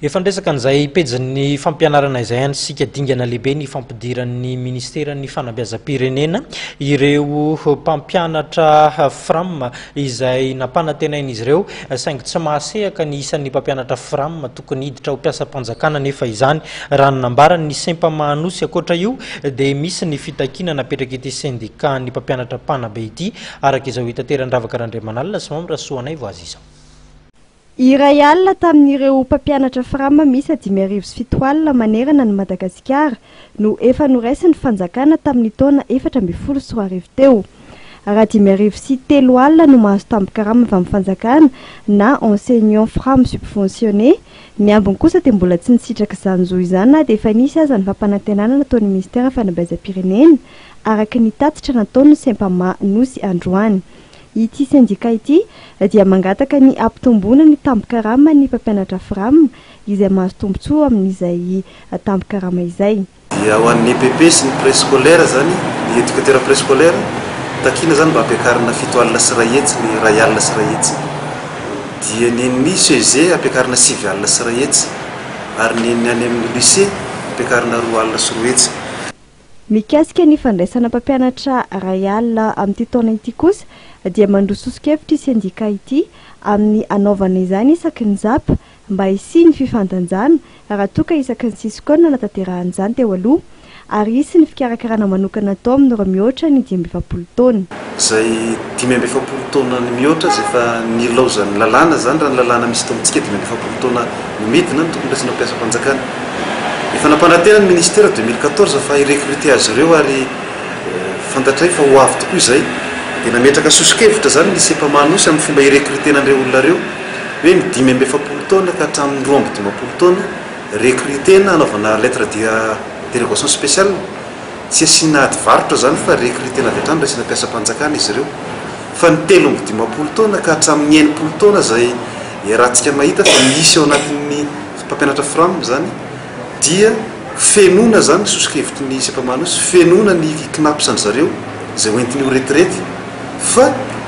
Efa niresaka an'izay pejin'ny fampianarana izay ihany isika, dingana lehibe ny fampidiran'ny ministeran'ny fanabeazam-pirenena ireo mpampianatra Fram izay nampanantenain'izy ireo, saingy tsy mahasehaka ny isan'ny mpampianatra Fram tokony hiditra ho mpiasam-panjakana anefa izany, raha ny nambaran'ny Sempama Anosy. Ankoatra io dia misy ny fitakiana napetrak'ity sendikan'ny mpampianatra mpanabe ity, araka izao hitateran'i Ravaka Randriamanalina sy Mamy Rasoanaivo azy izao. 1000 tamin'ireo mpampianatra Fram miisa 7500 manerana an'i Madagasikara no efa noraisin'ny fanjakana tamin'ny taona 2014 teo. Raha 350 no mahazo tambin-karama avy amin'ny fanjakana na enseignant Fram subventionné, ny ambiny kosa dia mbola tsy nisitraka izany zo izany na dia efa nisy aza ny fampanantenana nataon'ny minisitera fanabeazam-pirenena, araka ny tatitra nataon'ny Sempama Nosy androany. Ity sendika ity dia mangataka ny hampitomboana ny tambin-karaman'ny mpampianatra Fram izay mahazo tombontsoa amin'izay tambin-karama izay. Dia ho an'ny EPP sy ny préscolaire izany, ny éducateur préscolaire, takiana izany mba hampiakarina 170 ny 10100. Dia ny an'ny CEG hampiakarina 109 ary ny an'ny any amin'ny lycée hampiakarina 220. Mikasika ny fandraisana mpampianatra 1000 amin'ity taona ity kosa dia mandroso soso-kevitra ity sendika ity amin'ny hanaovana izany isaky ny zap mba hisian'ny fifandanjana raha toa ka isaky ny Cisco no nanatanterahana izany teo aloha ary hisy ny fikarakarana manokana atao amin'ireo mihoatra ny 45 taona. Izay 45 taona ny mihoatra izay efa nilaozan'ny lalàna izany, raha ny lalàna misy eto amintsika 45 taona no midina no tokony raisina ho mpiasam-panjakana. Efa nampanantena ny ministera 2014 fa hi-recruter azy ireo ary fantatray fa ho avy tokoa izay. Dia nametraka soso-kevitra izany ny Sempama Anosy amin'ny fomba hi-recruter-na an'ireo olona ireo hoe ny 45 taona ka hatramin'ny 52 taona recruter-na hanaovana lettre de dérogation spéciale. Tsy asiana ady varotra izany fa recruter-na avy hatrany raisina mpiasam-panjakana izy ireo. Fa ny 53 taona ka hatramin'ny 60 taona izay iarahantsika mahita fa misy ao anatin'ny mpampianatra Fram izany dia fenoina izany ny soso-kevitry ny Sempama Anosy, fenoina ny Cnaps an-dry zareo izay hoentiny ho retraite fa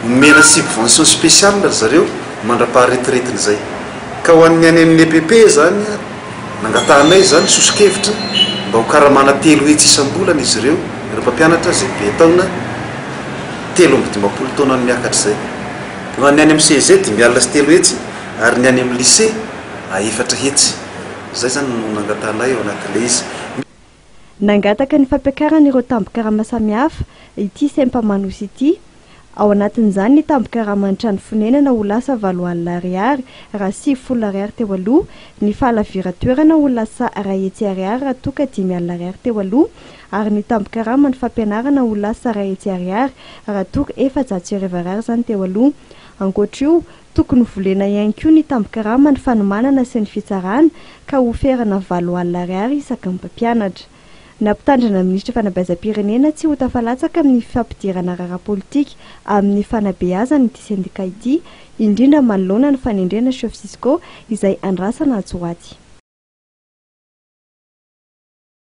omena subvention spéciale ry zareo mandra-paha retraite-ny izay. Ka ho an'ny any amin'ny EPP izany, Nangatahanay izany soso-kevitra mba ho karamana 300 isam-bolana izy ireo, ireo mpampianatra izay be taona, 53 taona no miakatra izay. Ho an'ny any amin'ny CEG 350 ary ny any amin'ny lycée a 400. Izay izany no nangatahanay ao anatin'ilay izy. Nangataka ny fampiakarana ireo tambin-karama samihafa ity Sempama Nosy ity. Ao anatin'izany ny tambin-karaman'ny trano fonenana ho lasa 80 ariary raha 90 ariary teo aloha, ny fahalaviran-toerana ho lasa 100 ariary raha toa ka 50 ariary teo aloha ary ny tambin-karaman'ny fampianarana ho lasa 100 ariary raha toa ka 1400 ariary izany teo aloha. Ankoatra io, Tokony volena ihany koa ny tambin-karama ny fanomanana sy ny fitsarana ka ho ferana 80 ariary isaky ny mpampianatra. Nampitandrina ny minisitra fanabeazam-pirenena tsy ho tafalatsaka amin'ny fampidirana raharaha politika amin'ny fanabeazana ity sendika ity, indrindra manoloana ny fanendrena chef Cisco izay andrasana atsy ho atsy.